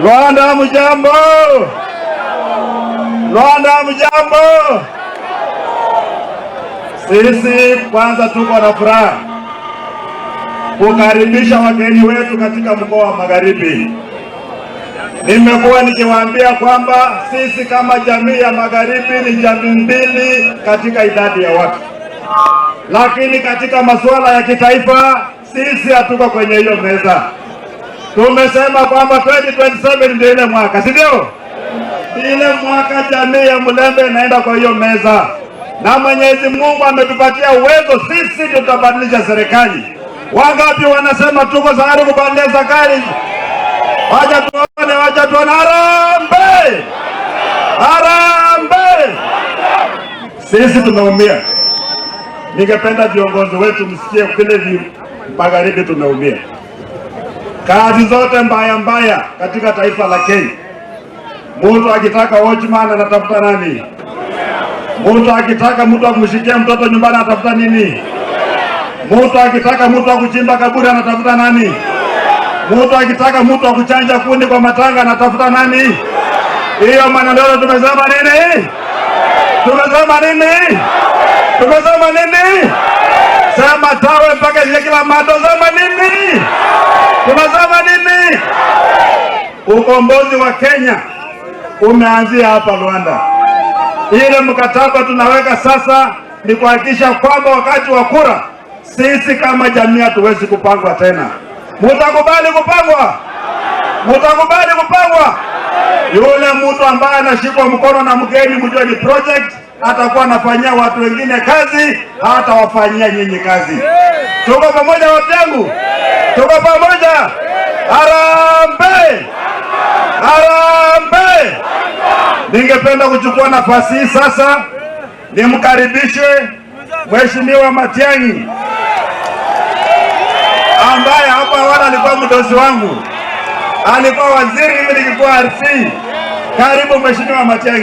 Luanda mjambo? Luanda mjambo? Sisi kwanza tuko na furaha kukaribisha wageni wetu katika mkoa wa Magharibi. Nimekuwa nikiwaambia kwamba sisi kama jamii ya Magharibi ni jamii mbili katika idadi ya watu, lakini katika masuala ya kitaifa sisi hatuko kwenye hiyo meza. Tumesema kwamba 2027 ndio ile mwaka, si ndio? Ile mwaka jamii ya Mulembe inaenda kwa hiyo meza, na Mwenyezi Mungu ametupatia uwezo, sisi ndio tutabadilisha serikali. Wangapi wanasema tuko tayari kubadilisha serikali? Wacha tuone, wacha tuone. Harambee! Harambee! Sisi tumeumia. Ningependa viongozi wetu msikie vile magharibi tumeumia. Kazi zote mbaya mbaya katika taifa la Kenya, mtu akitaka watchman anatafuta nani? Mtu akitaka mtu akumshikia mtoto nyumbani anatafuta nini? Mtu akitaka mtu akuchimba kaburi anatafuta nani? Mtu akitaka mtu akuchanja kuni kwa matanga anatafuta nani? Hiyo maneno tumesema nini? Tumesema nini? Tumesema nini? Sema tawe mpaka kila mato, sema nini? Tumesema nini? Ukombozi wa Kenya umeanzia hapa Luanda. Ile mkataba tunaweka sasa ni kuhakikisha kwamba wakati wa kura sisi kama jamii hatuwezi kupangwa tena. Mutakubali kupangwa? Mutakubali kupangwa? Yule mtu ambaye anashikwa mkono na mgeni, mjue ni project, atakuwa anafanyia watu wengine kazi, hatawafanyia nyinyi kazi. Tuko pamoja watu yangu? Tuko pamoja? Harambee! Harambee! Ningependa kuchukua nafasi hii sasa nimkaribishe Mheshimiwa Matiang'i ambaye hapo awali alikuwa mdosi wangu, alikuwa waziri, mimi nilikuwa RC. Karibu Mheshimiwa Matiang'i.